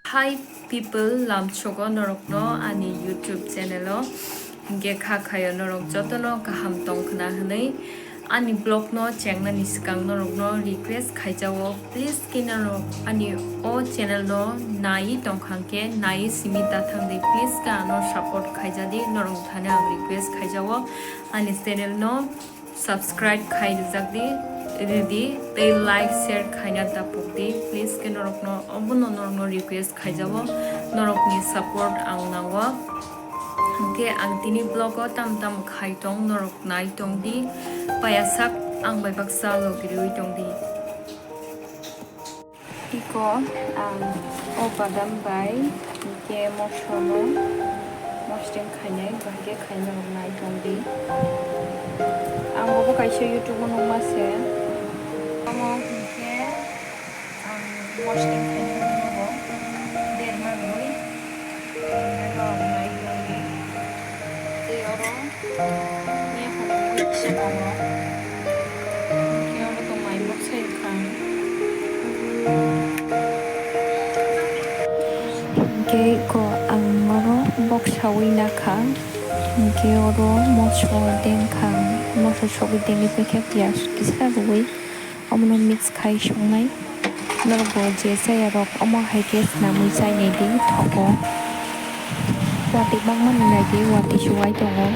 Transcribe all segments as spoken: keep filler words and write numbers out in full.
Hi people, lamsogo norokno ani YouTube channel o. Hinkhe kha khayo norok jotono kaham tongkhwna hwnwi ani vlog no chengnani swkang norokno request khaijago. Please khe norok ani o channel no naiwi tongkha hinkhe naiwi simi ta thangdi. Please khe ano support khaijadi, norok thani ang request khaijago. Ani channel no subscribe khai rijak di, ridi, tei like, share khaina ta pokdi. Please khe norokno, obono norokno request khaijago, norokni support ang nango. Hinkhe ang tini vlog o tam tam khai tong, norok nai tong di, paya sak ang bai baksa logi rwi tong di. Iko ang o badam bai hinkhe moso no mosdeng khainai, bahai khe khaina rok nai tong di. Ang bo kaisa YouTube o nukma se. Omo hinkhe ang mosdeng khainai nogo derma rwi. Tei oro mia phano kisa tongo. Hinkhe oro tong mai bok sai rwkha. Hinkhe ko ang oro bok saui nakha. Hinkhe oro moso dengkha, moso sogwi dengwi paikha, piyaj kisa rwui. Omono mix khai songnai. Norokbo je chayarok omo hai khe swnamwi chainai di thogo. Watwi bangmani nai di, watwi suwai tongo.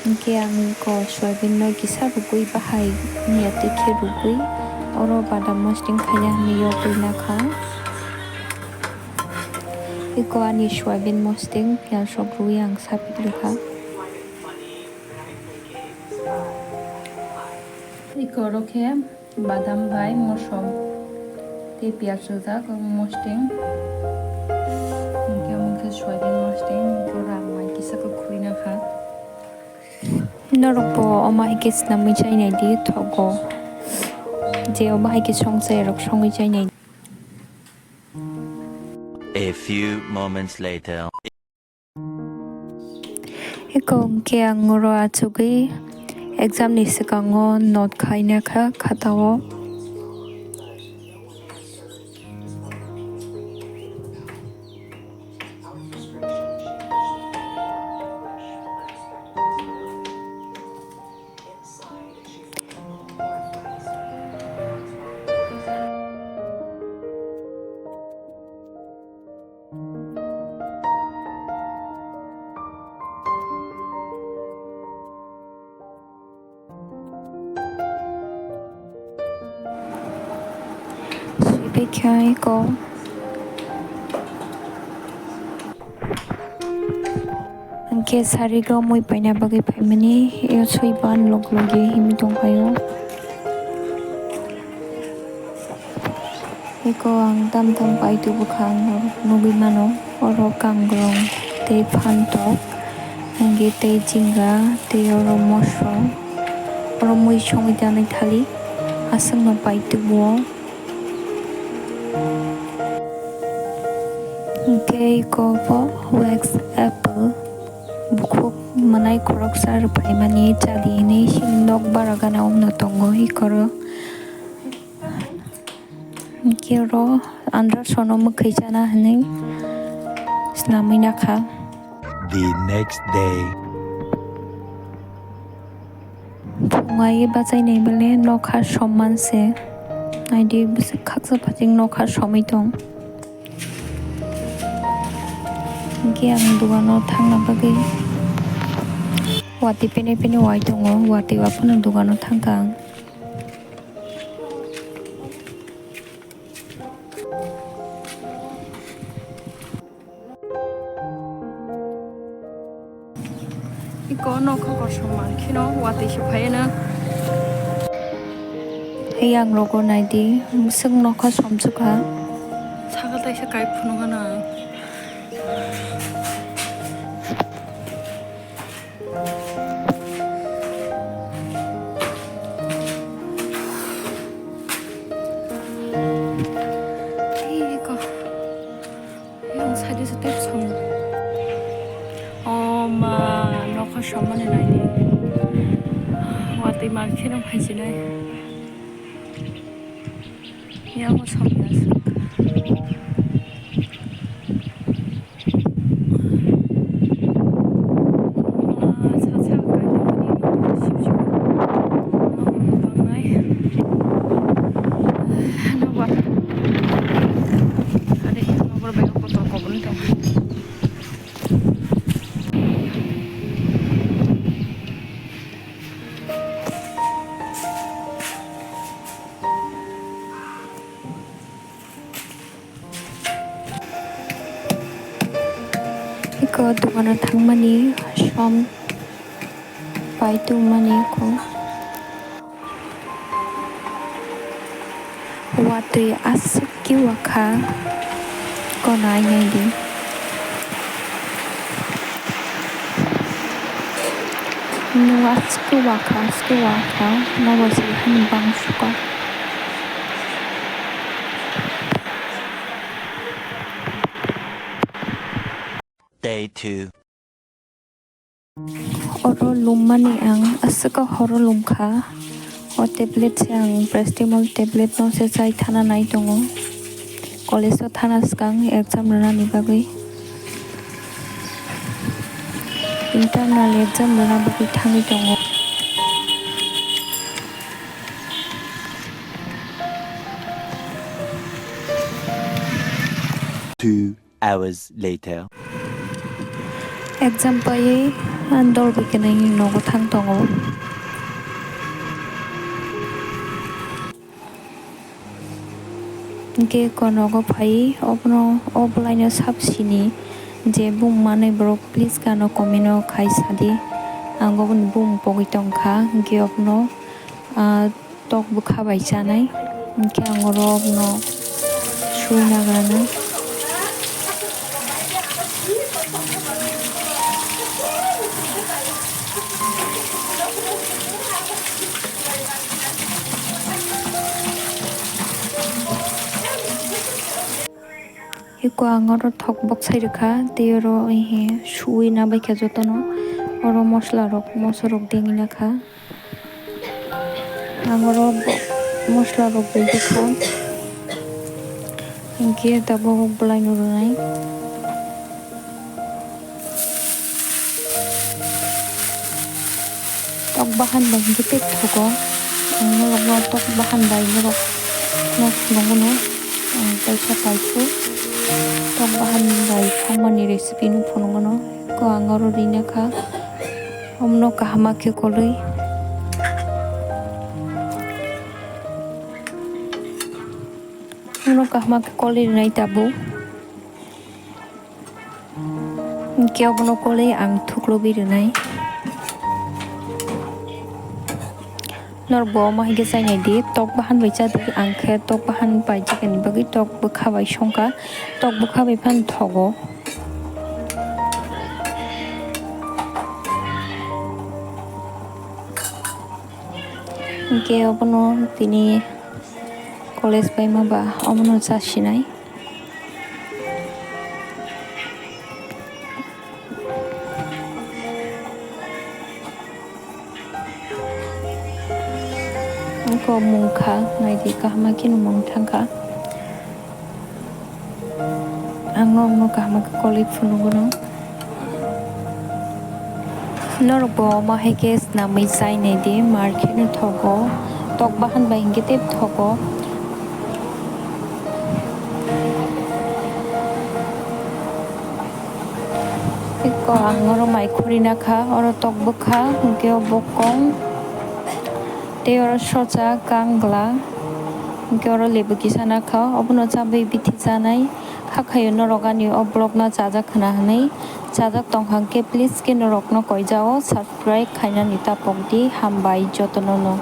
Hinkhe ang ko soyabin no kisa rwgwi bahai miya twi khe rwgwi oro badam mosdeng khaina hinwi yogwi nakha. Iko ani soyabin mosdeng piyaj rok rwui ang sapik rwkha. Iko oro khe badam bai moso tei piyaj rwjak mosdeng. Hinkhe omo khe soyabin mosdeng, hinkhe oro ang mai kisa khe khurui nakha. Norokbo omo hai khe swnamwi chainai di thogo. Je omo hai khe song chayarok songwi chainai. A few moments later. Eko hwnkhe ang oro achugwi exam ni swkango note khaina kha khatao. Swibaikha eko. Hwnkhe sari romwi paina bagwi phaimani, yo swiba log logi himwi tongkhaio. Eko ang tam tam pai tubukha ang norok nugwi mano. Oro kangrong tei phantok, hwnkhe tei jinga, tei oro moso, oro mui songwi tanai thali, aswkno pai tubuo. Hwnkhe eko bo wax apple, bukhuk mwnai khoroksa rwphaimani chali hinwi chini nok bara gana o wngno tongo eko ro. Hwnkhe oro andra sono mwkhwi chana hinwi swnamwi nakha. The next day. Phungai bachainai bole nokha somman se. Naidi bwswk khaksa phating nokha somwi tong. Hwnkhe ang dogano thangna bagwi watwi pene pene wai tongo, watwi wa phano dogano thangkha ang. Iko nokha kosom mankheno watwi se phaiano. Yang rogo naidi, mwswk nokha somsukha. Sakal taisa kai phunukgana. Iko. Yang side se tep song. O ma, nokha somani naidi. Watwi mankheno phaisinai. Yago somya swk. Sa sa kainwi sip sip. Bangnai. Nobar. Ade, nobar bai kotor kobor tong. Eko dogano thangmani som pai tongmani kho. Watwi aswk khe wakha, kono ai nai di. Nwng aswk khe wakha, aswk khe wakha, nobo se hani bang sukha. Day two. Oro lummani ang aswk horo lumkha. O tablet se ang paracetamol tablet no se chai thana nai tongo. College o thana swkang exam rwnani bagwi. Internal exam rwna bagwi thangwi tongo. Two hours later. Exam paiwi ang dol bai khe nini nogo thang tongo. Hwnkhe eko nogo phaiwi obono o bwlaino sap sini je bumung manwi borok please gano comment o khai sadi. Ang oboni bumung pogwi tongkha, hwnkhe obono, ah, tok bwkha bai chanai, hwnkhe ang oro no sui nagrana. Eko ang oro thok boksai rwkha, tei oro, eh, sui nabaikha jotono, oro mosla rok, moso rok dengwi nakha. Ang oro bo-, mosla rok bai kha. Hwnkhe tabuk bwlai no rwnai. Tok bahan bai hwnkhe tei thogo. Ang norokno tok bahan bai norok no phunukgwno. Ang kaisa kaisuk tok bahan bai thangmani recipe no phunukgwno. Ko ang oro rina kha. Omono kaham khe kolwi. Omono kaham khe kolwi rwnai tabuk. Hwnkhe obono kolwi ang thuklubwi rwnai. Norokbo omo hai khe chainai di, tok bahan bai cha di, ang khe tok bahan bai chakani bagwi tok bwkha bai songkha, tok bwkha bai phano thogo. Hwnkhe obono tini college paima ba omono cha sinai. Eko mungkha, naidi kaham kheno mung thangkha. Ang norokno kaham khe kolwi phunukgwno. Norokbo omo hai khe swnamwi chainai di, mar kheno thogo. Tok bahan bai hwnkhe tei thogo. Eko ang oro mai khurina kha, oro tok bwkha, hwnkhe o bokong, tei oro socha, kangla, hwnkhe oro lebu kisa nakha, obono chabwi bithi chanai. Hakhayo norok ani o vlog no chajak khna hwnwi, chajak tongkha hwnkhe please khe norokno koijao subscribe khainani tapok di, hambai jotono no.